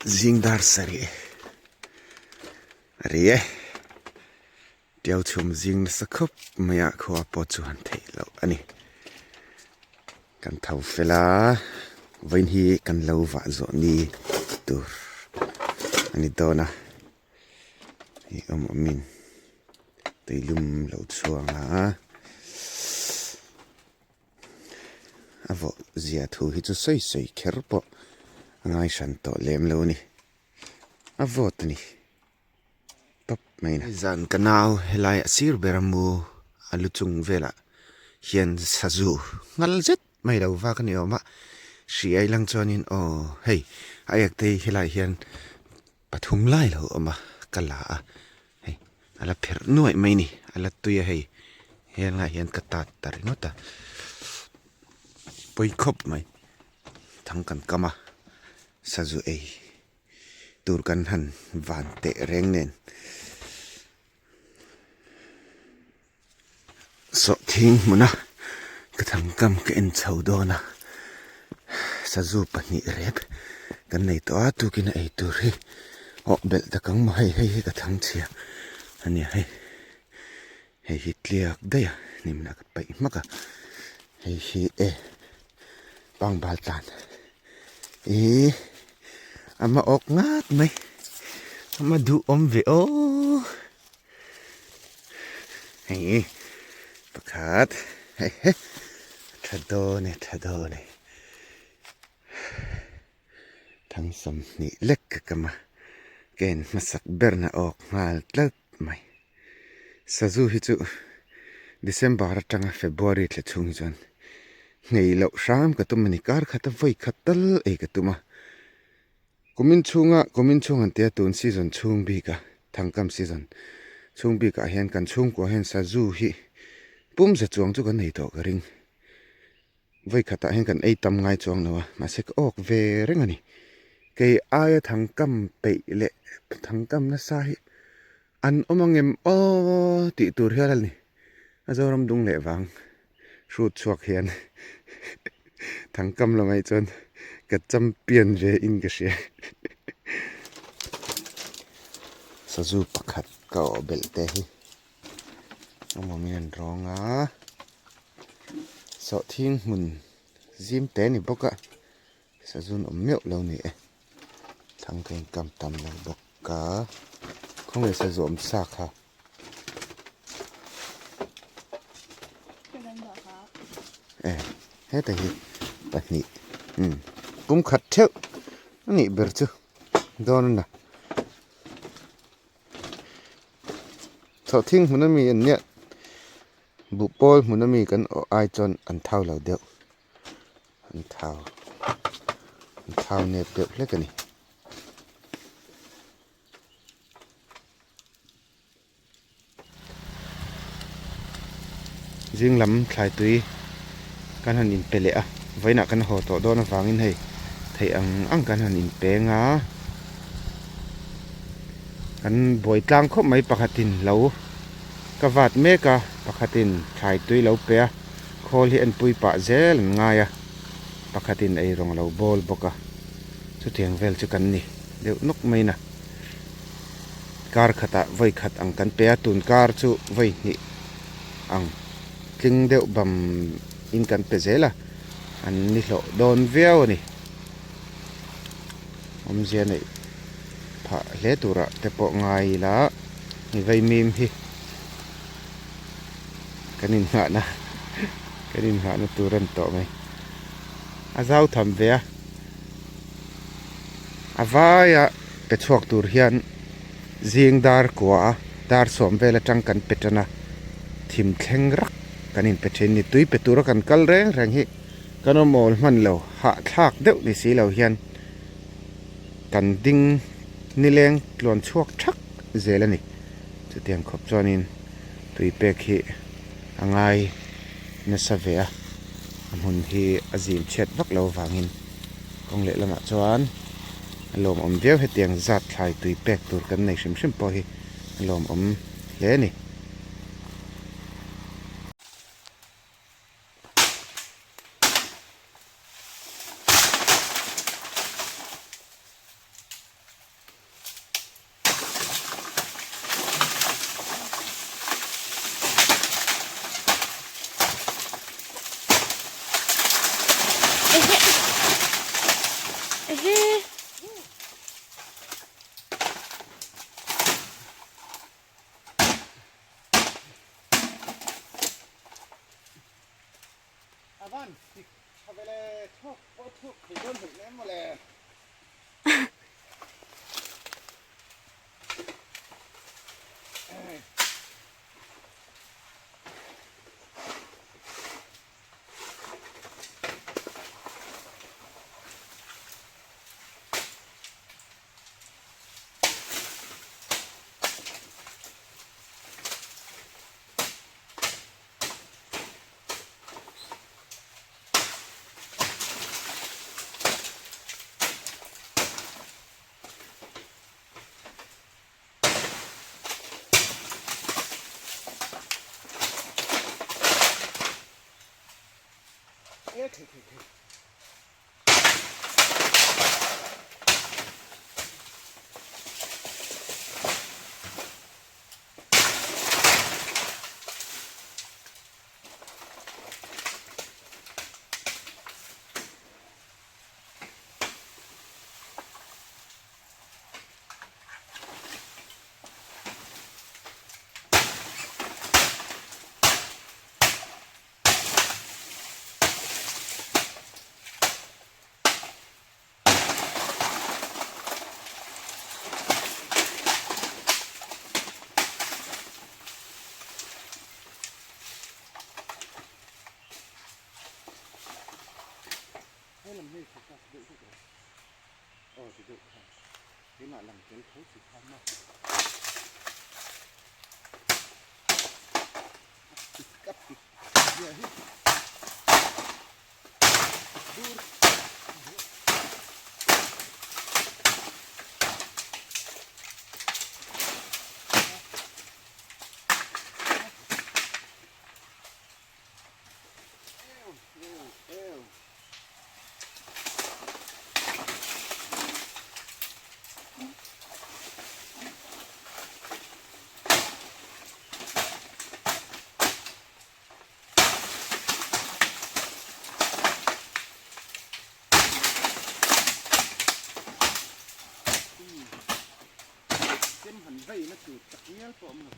Zing dar sarih a ri e. Tiau chhum zing nasa khawp mai a khua pawh chu han theih loh a ni. Kan tho fel a, vawiin hi kan lo vah zawh ni tur a ni dawn a. Hei awm awmin tuilum lo chhuang a. A vawh zia thu hi chu sawi sawi kher pawh a ngai hran tawh lem lo a ni. A vawt a ni tawp mai a ni. Zan ka nau helai a sir ber a mu a lu chung velah hian sazu nghal zet mai lo vak a ni awm a. Hri ai lang chuanin aw hei a ek te hi helai hian pathum lai lo awm a ka la a hei a la pherh nuaih mai a ni a la tui a hei helaiah hian ka tat ta ringawt a pawi khawp mai thang kan kam a sazu ei tur kan han van teh reng nen. Sawhthing hmuna ka thangkam ka en chho dawn a, sazu pahnih rep kan nei tawh a tukin a ei tur hi awh belh tak ang maw hei hei hi ka thang chhia a nia hei hei hi tliak daih a hnimna ka paih hmak a hei hi e pangbal tlan ih a ma awk ngat mai a ma duhawm ve aw. Hei pakhat hei he tha dawn e tha dawn e thang sawmhnih lek ka kam a ka en hmasak ber na awk nghal tlat mai sazu hi chu December atanga February thla chhung hi chuan nghei loh hram ka tum a ni kar khat a vawi khat tal ei ka tum a. Kumin chhunga kumin chhung an tia tun season chhung bika thangkam season chhung bikah hian kan chhungkua hian sazu hi pum za chuang chu kan nei tawh ka ring. Vawi khatah hian kan ei tam ngai chuang lo a mahse ka awk ve reng a ni. Kei aia thangkam peih leh thangkam nasa hi an awm ang em aw tih tur hial a ni. A Zoram dung leh vang hrut chhuak hian thangkam lamah hi chuan ka champion ve in ka hria. Sazu pakhat ka awh belh te hi a mawmin an rawng a, sawhthing hmun zim te a ni bawk a, sazu an awm meuh lo ni e. Thlang ka inkam tam lo bawk a, khawnge sazu awm sa kha. E heta hi pahnih umm pum khat theuh a nih ber chu dawn a na chawhthing hmun ami an nia buhpawl hmun ami kan awh ai chuan an thau lo deuh an thau an thau nep deuh hlek a ni. Zing lam thlai tui kan han inpe leh a, vawiinah kan haw tawh dawn avangin hei theih ang ang kan han inpeng a, kan buai tlang khawp mai pakhatin lo ka vat mek a, pakhatin thlai tui lo pe a, khawl hi enpui pah zel an ngai a, pakhatin eirawng a lo bawl bawk a, chutiang vel chu kan ni deuh nawk mai na. Kar khatah vawi khat ang kan pe a, tun kar chu vawi hnih ang tling deuh bam in kan pe zel a, an ni hlawh dawn viau a ni. Awmzia neih phah hle turah te pawh ngai ila ni vaimim hi kan inngahna kan inngahna tur a ni tawh mai. A zau tham ve a, a vaia. Pe chhuak tur hian zing dar kua a dar sawm vel atang kan pe tan a, thim thleng rak kan inpe thin ni. Tui pe tura kan kal reng reng hi kan awm awl hman lo, hahthlak deuh ni si lo hian kan ding nileng tluan chhuak thak zel a ni. Chutiang khawp chuanin tui pek hi a ngai nasa ve a, a hmun hi a zim chhiat vak lo avangin kawng lehlamah chuan. A lawmawm viau hetiang zat thlai tui pek tur kan nei hrim hrim pawh hi a lawmawm hle a ni. Ehe Ehe Avan tik tha vele thuk pawh thuk thei dawn hleih lem mawle. He lam hi focus deuh hlek rawh. Aw ti deuh kha. Keimah lang tel tho si kha maw. A pik a pik zia hi. Dur. Chem han vei na tur tak ngial pawh a awm lo.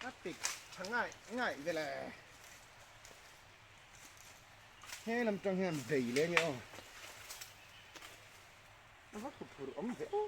A pik tha ngai ngai vel e. He lam tang hian vei leh nge aw. A va khup phur awm ve aw.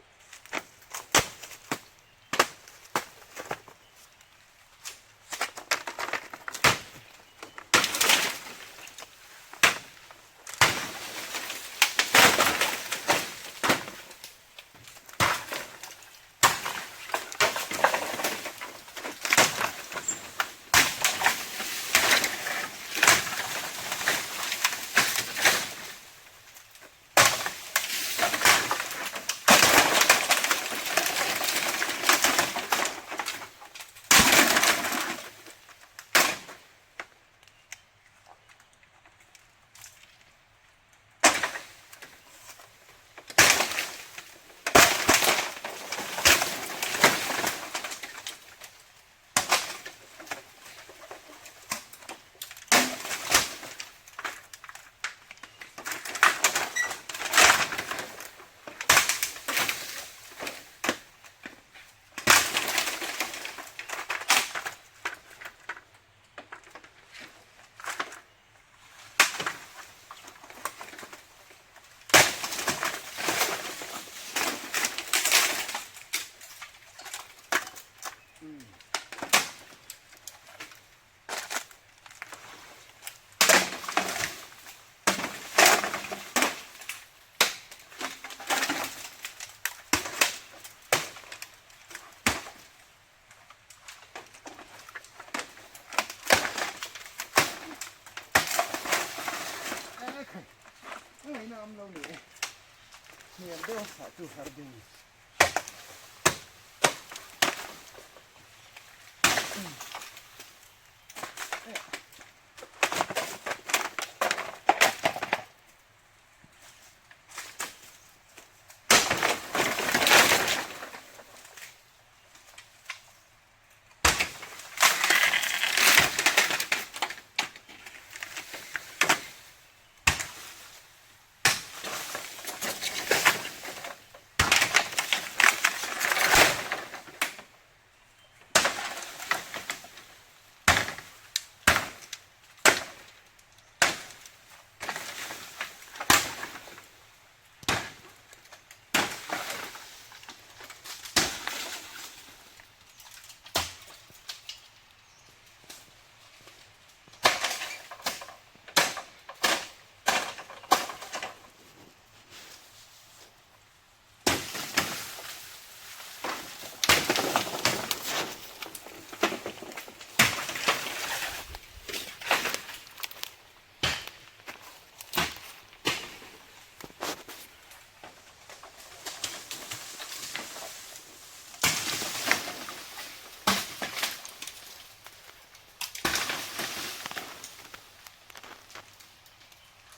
hniam deuh a sah chu har deuh a ni.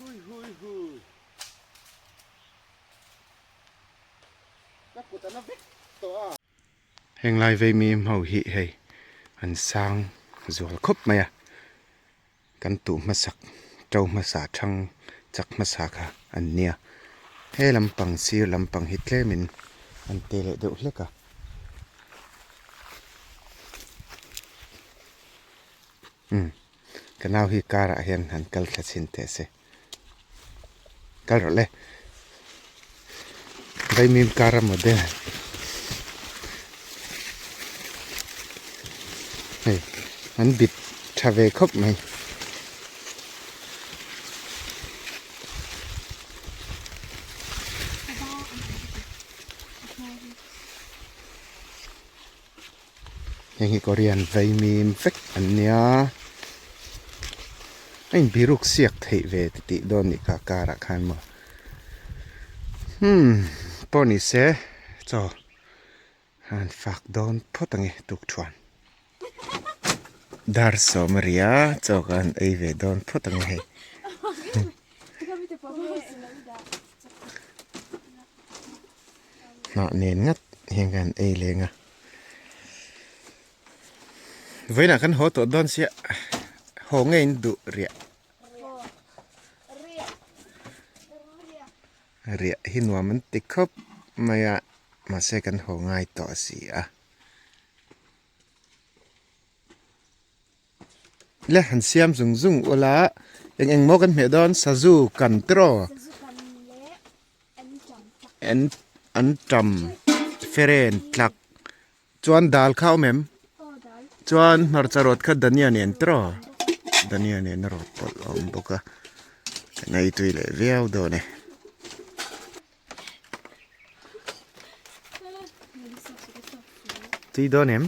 Hui hui hui. Ka kut a na vek tawh a. Heng lai vei mi ho hi hei an sang zual khawp mai a. Kan tuh hmasak to hmasa thang chak hmasa kha an nia. He lampang sir lampang hi tlemin an te leh deuh hlek a. Umm ka nau hi car ah hian han kal thla chhin teh se. Kal rawh le. Vaimim car a model. Hei an bit tha ve khawp mai. Heng hi Korean vaimim vek an nia a inbiruk siak theih ve ti tih dawn nih kha car ah khan maw hmm pawh ni se chaw han fak dawn phawt ang e tukthuan dar sawm a ri a chaw ka han ei ve dawn phawt ang e hei. Hnah nen ngat hian ka han ei leng a vawiinah kan haw tawh dawn sia haw ngei in duh riah riah hi nuam an ti khawp mai a mahse kan haw ngai tawh si a. Le han siam zung zung ula eng eng maw kan hmeh dawn sazu kan tiraw an an tam feren tlak chuan dal kha a awm em chuan hmarcha rawt kha dania nen tiraw dania nen a rawt pawlh a awm bawk a kan ei tui leh viau dawn e. Tui dawn em?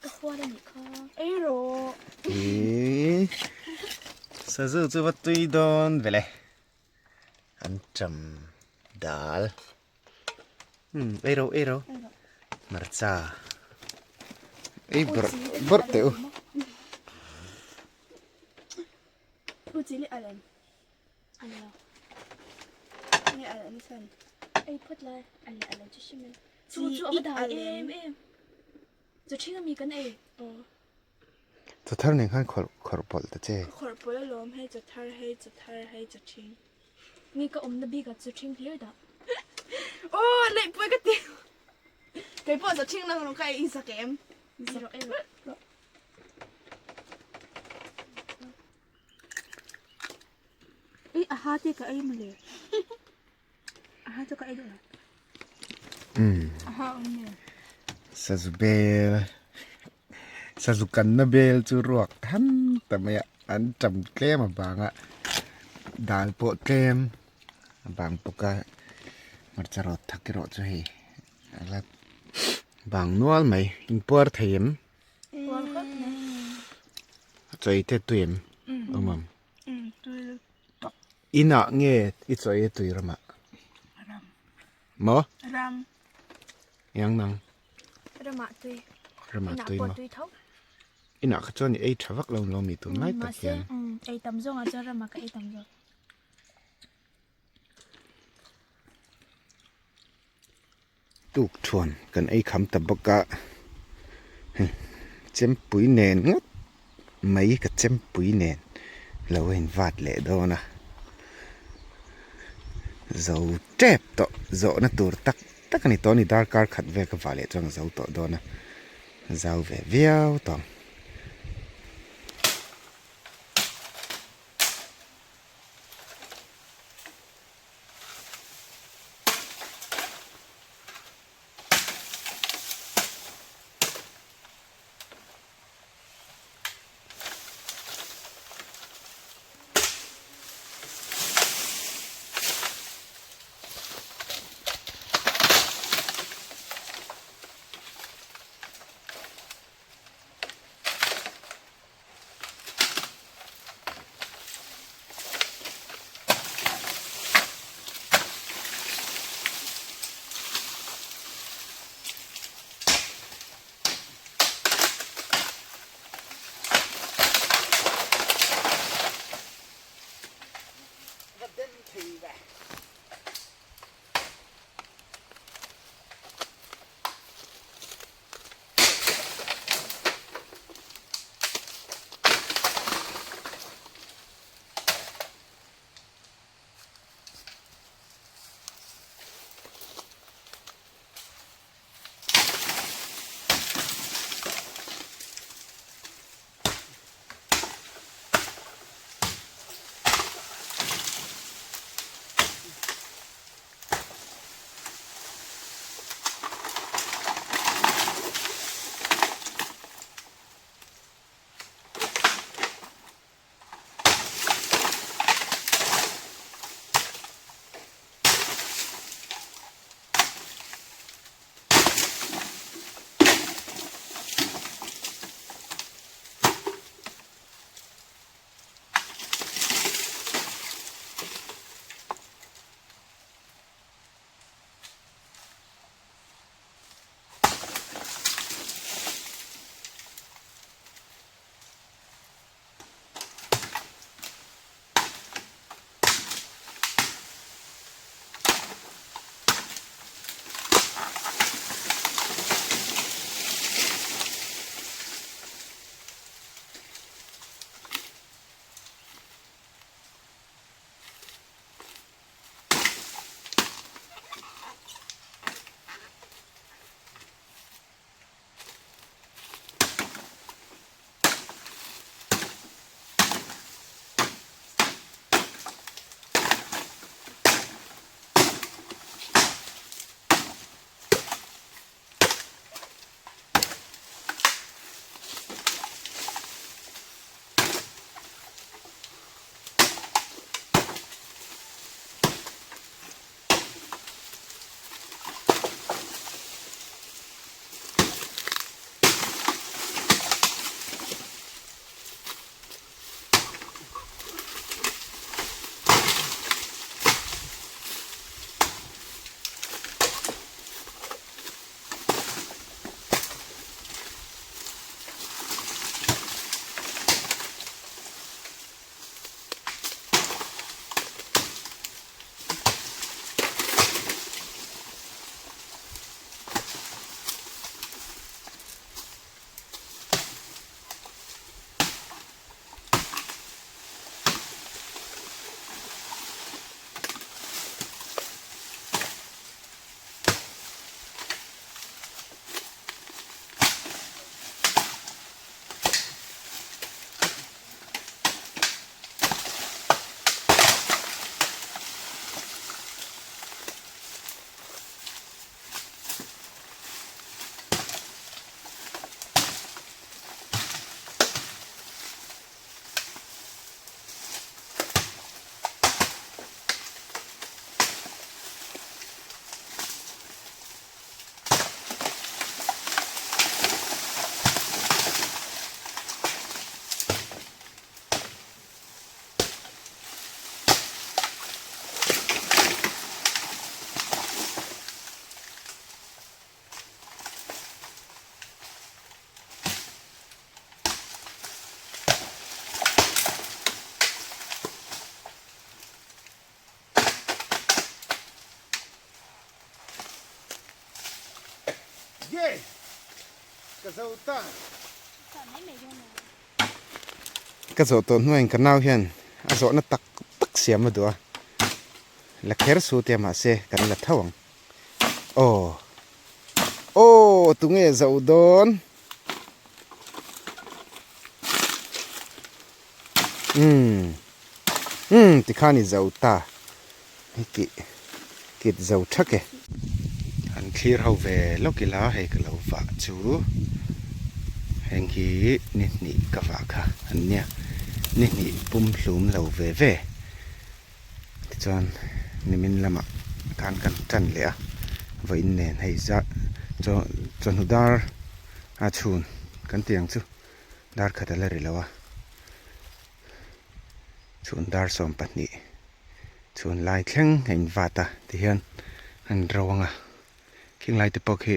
Ka hual a nih kha. Ei rawh. Ih. Sazu chu va tui dawn vele. An cham dal. Hmm, ei ro, ei ro. Hmarcha. Ei bawrh, bawrh teh u. U chili alem. Ani lo. Nge al an san. Ei phawt lai. Ani alo chu hrim e. Chu chu a va dai em em. Chu thing ami kan ei. Aw. Chaw thar nen khan khawrh khawrh pawlh ta che. Ka khawrh pawlh alawm hei chaw thar hei chaw thar hei chaw thing. Nge ka awmna bikah chaw thing hlir dah. Aw neih pawh ka ti. Kei pawh chaw thing lang lo ka ei zak em. Zak ei rawh. Ei aha te ka ei mawle. Aha chu ka ei duh lo. Aha awm nen. Sazu bel sazu kanna bel chu ruak han ta mai a an tam tlem avanga dal pawh tlem a bang bawk a hmarcha rawt thak erawh chu hei a la bang nual mai inpuar thei em. Chawi te tui em awm ang inah nge i chawi e tui ramah. Maw? Ram. Yang nang. Ramah tui. Ramah tui maw? Tui tho. Inah kha chuan i ei tha vak lo lo mi tun lai tak hian. Ei tam zawng ah chuan ramah ka ei tam zawk. Tuk thuan kan ei kham ta bawk a, hei chempui nen ngawt mai ka chempui nen lo a invat leh dawn a, zo tep tawh zawhna tur tak tak a ni tawh a ni darkar khat vel ka vah leh chuan ka zo tawh dawn a, zau ve viau tawh ang. Va den thei ve. Ye! Ka zo ta. Ka zawh tawh hnuaiin ka nau hian a zawhna tak tak siam a duh a, la kher su tia mahse kan la tho ang. Aw. Aw tunge zo dawn? Umm. Umm tikhan i zo ta. Hei kih kit zo thak e. An thlir ho ve lawk ila hei ka lo vah chu heng hi ni hnih ka vah kha an nia ni hnih pum hlum lo ve ve tichuan nimin lamah khan kan tan leh a vawiin nen hei zah chaw chawhnu dar a chhun kan tih ang chu dar khat a la ri lo a. Chhun dar 12 chhun lai thleng a in vat a tihian an ro ang a khing lai te pawh khi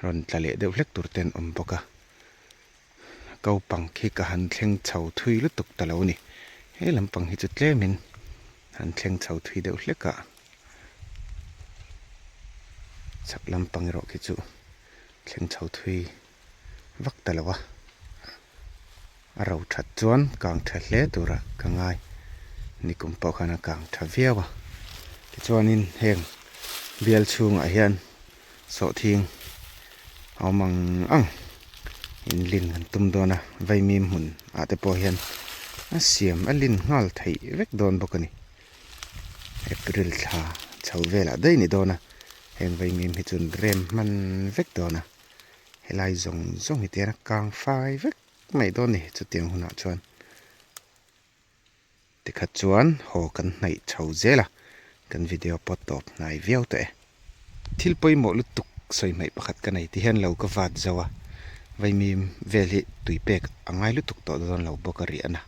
rawn tla leh deuh hlek tur te an awm bawk a ko pang khi ka han thleng chho thui lutuk ta lo a ni he lampang hi chu tlem in han thleng chho thui deuh hlek a chhak lampang erawh khi chu thleng chho thui vak ta lo a, a ro that chuan kang tha hle tura ka ngai nikum pawh khan a kang tha viau a tichuanin heng bial chhungah hian sawhthing a awm ang ang in lin kan tum dawn a vaimim hmun ah te pawh hian a siam a lin nghal theih vek dawn bawk a ni April thla chho velah daih a ni dawn a heng vaimim hi chuan rem hman vek dawn a. Helai zawng zawng hi tian a kang fai vek mai dawn ni chutiang hunah chuan tikhat chuan haw kan hnaih chho zel a kan video pawh tawp hnai viau tawh e. Thil pawimawh lutuk sawi hmaih pakhat ka nei ti hian lo ka vat zo a vaimim vel hi tui pek a ngai lutuk tawh dawn lo bawk a riahna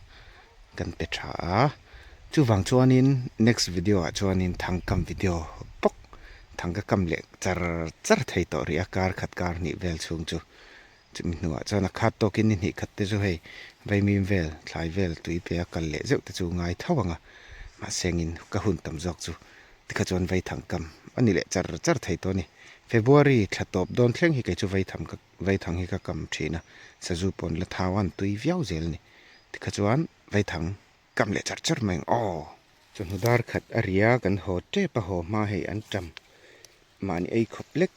kan pe tha a chuvang chuanin next video ah chuanin thangkam video bawk thang ka kam leh char char thei tawh rih a kar khat kar hnih vel chhung chu chumi hnuah chuan a khat tawkin ni hnih khat te chu hei vaimim vel thlai vel tui pe a kal leh zeuh te chu ngai tho ang a mahse engin ka hun tam zawk chu tikha chuan vaithang kam a ni leh char char thei tawh a ni February thla tawp dawn thleng hi kei chu vaithang ka vaithang hi ka kam thin a sazu pawn la thau a an tui viau zel a ni tikha chuan vaithang kam leh char char mai ang aw. Chawhnu dar khat a ria kan haw tep a haw hma hei an tam mahni ei khawp lek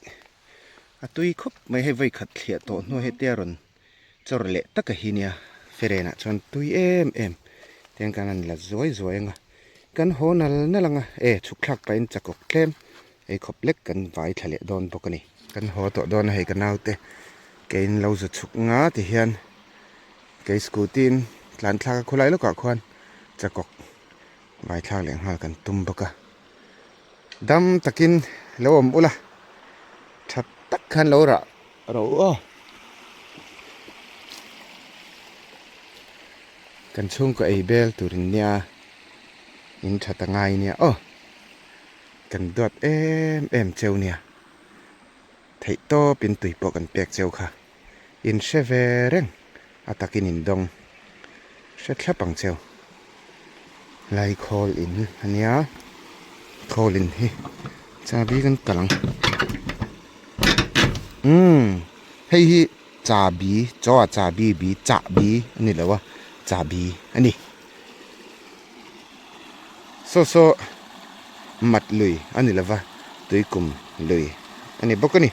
a tui khawp mai hei vawi khat thliah tawh hnuai hetia rawn chawr leh tak a hi nia ferenah chuan tui em em tiang kan han la zuai zuai ang a kan haw nal nal ang a e chhuk thlak pahin chakawk tlem ei khawp lek kan vai thla leh dawn bawk a ni. Kan haw tawh dawn a hei ka naute keiin lo zu chhuk nga ti hian kei scooty in tlan thlak a khawlai lawkah khuan chakawk vai thlak leh nghal kan tum bawk a dam takin lo awm ula tha tak khan lo rah ro aw. Kan chhungkaw ei bel turin nia in tha ta ngai nia aw. Kan duat em em cheu nia. Theih tawp in tui pawh kan pek cheu kha. In hre ve reng a takin in dawng hre thlap ang cheu. Lai khawl in a nia. Khawl in hi chabi kan kalh ang. Umm hei hi chabi chaw ah chabi bi chahbi a ni lo a chabi a ni. Saw saw mat lui a ni lova tuikum lui a ni bawk a ni.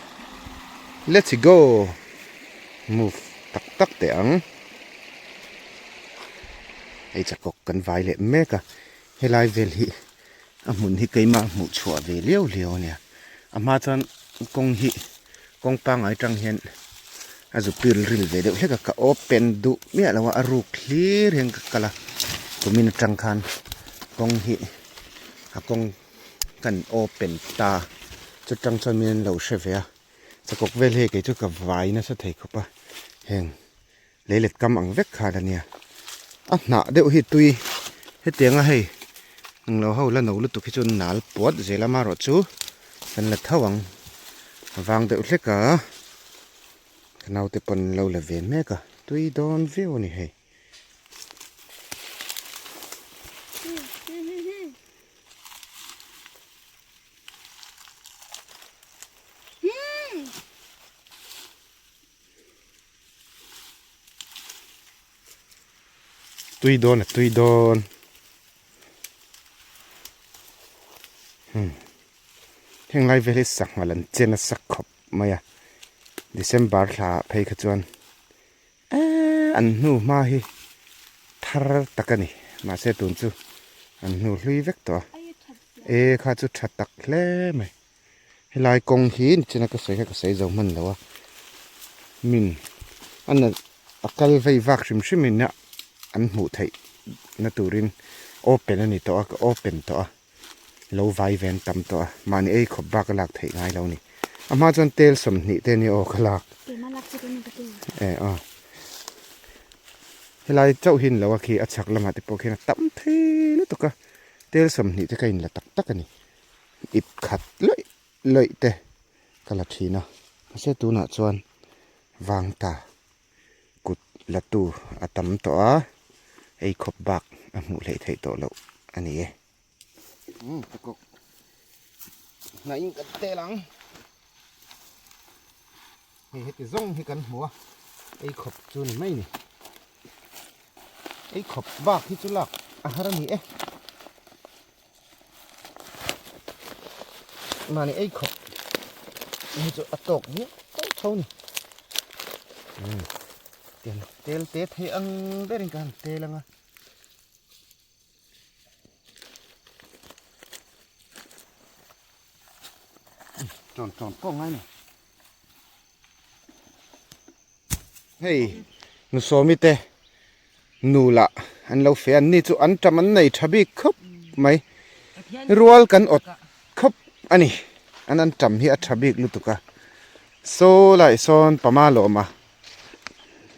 Let's go move tak tak teh ang. Hei chakawk kan vai leh mek a helai vel hi a hmun hi keimah hmuh chhuah ve liau liau a nia a hma chuan kawng hi kawng pangngai tang hian a zu pil ril ve deuh hlek a ka open duh miah lo a a ruk hlir hian ka kal a kumin atang khan kawng hi a kawng kan open ta chutang chuan min an lo hre ve a chakawk vel hei kei chu ka vai nasa thei khawp a heng leilet kam ang vek khan a nia a hnah deuh hi tui hetianga hei englo ho la no lutuk hi chuan nal puat zel a amaherawh chu kan la tho ang a vang deuh hlek a ka naute pawn an lo la ve mek a tui dawn viau a ni hei. Tui dawn a tui dawn. Hmm. Heng lai vel hi sangha lan che nasa khawp mai a. December thla ah phei kha chuan eee an hnu hma hi thar tak a ni. Mahse tun chu an hnu hlui vek tawh a. E kha chu tha tak hle mai. Helai kawng hi nichina ka sawi kha ka sawi zo hman lo a. Min a na a kal vei vak hrim hrim in a an hmuh theih na turin open a ni tawh a ka open tawh a lo vai ve an tam tawh a mahni ei khawp bak a lak theih ngai lo a ni a hma chuan tel 20 te nia aw ka lak e aw helai chauh hi ni lo a khi a chhak lamah te pawh khian a tam thei lutuk a tel 20 te ka inla tak tak a ni ip khat lawih lawih te ka la thin a mahse tunah chuan vang ta kut la tu a tam tawh a ei khawp bak a hmuh hleih theih tawh loh a ni e. Umm pakawk hnaihin kan tel ang hei heti zawng hi kan hmu a ei khawp chu ni mai ni ei khawp bak hi chu lak a har a ni e. Mahni ei khawp hi chu a tawk viau tho tho ni. Umm tiang tel te thei ang berin ka han tel ang a. Tawn tawn pawh ngai ni. Hei nu sawmi te nu lah an lo fe an ni chu an tam an nei tha bik khawp mai rual kan awt khawp a ni an an tam hi a tha bik lutuk a saw lai sawn pama lawm a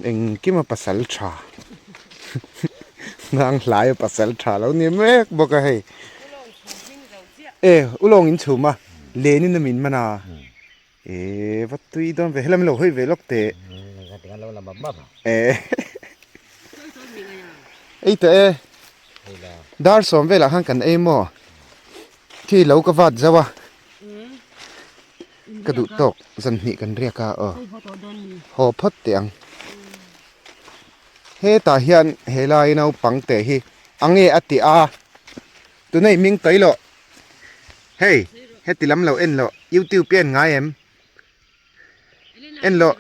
engkima pasal tha ngang hlai a pasal tha lo ni mek bawk a hei e ulawng in chhum a lenin a min man a. E va tui dawn ve helam lo hawi ve lawk teh. E ei teh e. Dar sawm velah khan kan ei maw. Khi lo ka vat zauh a. Ka duh tawk zan hnih kan riak a aw. Haw phawt teh ang. Hetah hian helai naupang teh hi a nge a ti a. Tunei hming tawi loh. Hei, heti lam lo en loh, YouTube hi en ngai em? En loh.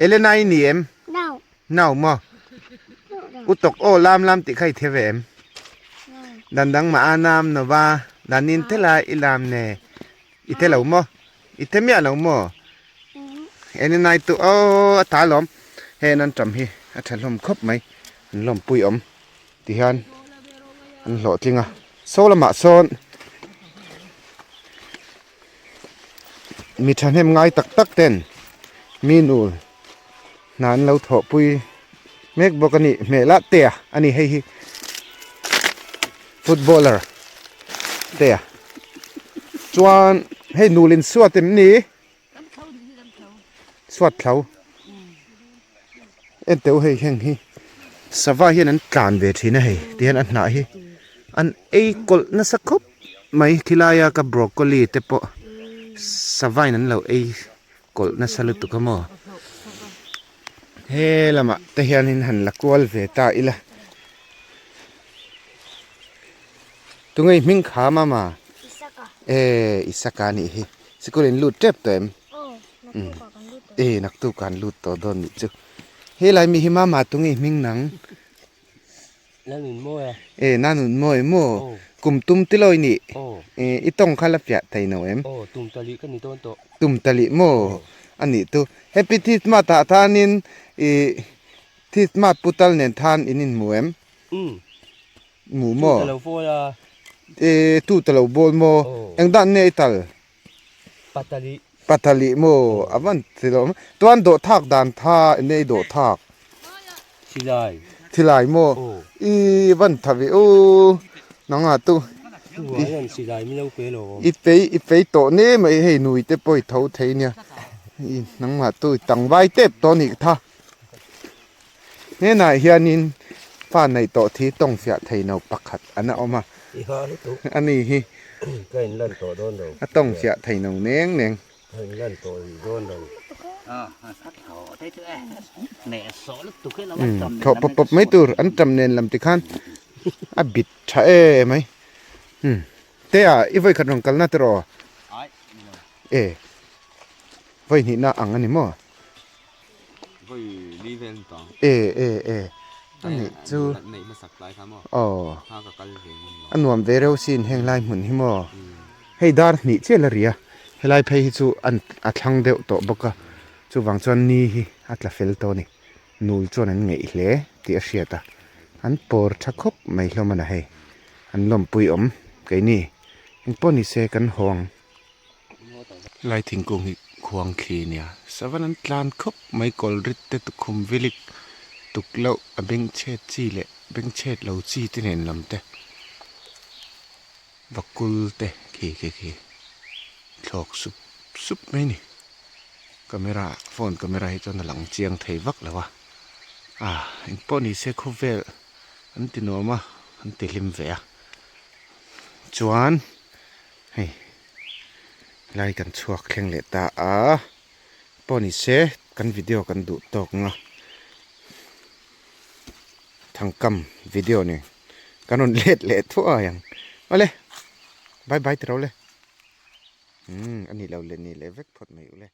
Elena i ni em? No. No maw? U tok aw lam lam tih kha i the ve em? Dan dang mah a nam no va, dan in te lai i lam ne. I the lo maw? I the miah lo maw? Elena i tu aw a ta lawm. Hei an tam hi a tha hlawm khawp mai. An lawmpui awm. Tihian an hlawhtling a saw lamah sawn mi thahnem ngai tak tak ten mi nu hna an lo thawhpui mek bawk a ni hmel ah te a ni hei hi footballer te a chuan hei nul in suat em ni Suat thlo en teuh hei heng hi sava hian an tlan ve thin a hei tihian a hnah hi an ei kawlh nasa khawp mai khilai a ka broccoli te pawh sava in an lo ei kawlh nasa lutuk a maw he lamah te hianin han la kual ve ta ila tunge i hming kham a ma e Isaka anih hi. Sikul in lut tep tawh em? E naktuk ah an lut tawh dawn nih chu. Helai mi hi mama tunge i hming nang? Nanun mawi a. E nanun mawi maw? Kum tum ti lo i nih? E i tawng kha la fiah thei no em? Aw tum tali ka ni dawn tawh. Tum tali maw? A nih chu. Happy Thismat ah thanin i Thismat putal nen than in inhmu em? Umm. Mu maw? Tu ta lo bawl a. E tu ta lo bawl maw? Eng dan nge i tal? Patali. Patali maw? A van ti lo. Tuan dawh thak dan tha enge i dawh thak? Thilai. Thilai maw? I van tha ve u. Nanga tu. Tu ah hian silai min lo pe lo. I pei i pei tawh ne mai hei nui te pawh i tho thei nia. I nangmah tu i tangvai tep tawh anih kha. Hnenah hianin fa neih tawh thi tawng fiah thei no pakhat an a awm a, a ni hi a tawng fiah thei no neng neng. Thlawh pawp pawp mai tur an tam nen lam tikhan a bit tha em mai. Tea i vawi khat rawn kalna te rawh. E vawi hnihna ang a ni maw? Vawi li vel ni tawh. E e e a nih chu. Neih hmasak tlai kha maw? Aw. Kha ka kal ve ngun lo. A nuam ve reuh sin heng lai hmun hi maw? Hei dar hnih chiah la ri a, helai phei hi chu an a thlang deuh tawh bawk a, chuvang chuan ni hi a tla fel tawh a ni. Nul chuan an ngeih hle tih a hriat a, an pawr tha khawp mai hlawm a na hei. An lawmpui awm keini engpawh ni se kan haw ang. Helai thingkung hi khuang thli a nia, savan an tlan khawp mai kawl rit te tukhum vilik tuk loh a bengchhet chi leh bengchhet lo chi te nen lam te. Vakul te khi khi khi thlawk sup sup mai ni camera phone camera hi chuan a lang chiang thei vak lo a ah engpawh ni se khawvel an ti nuam a an ti hlim ve a chuan hei lai kan chhuak thleng leh ta a pawh ni se kan video kan duh tawk ang a. Thangkam video ni kan rawn let leh thuai ang awle bye bye tiro le umm a nih loh leh nih leh vek phawt mai ule.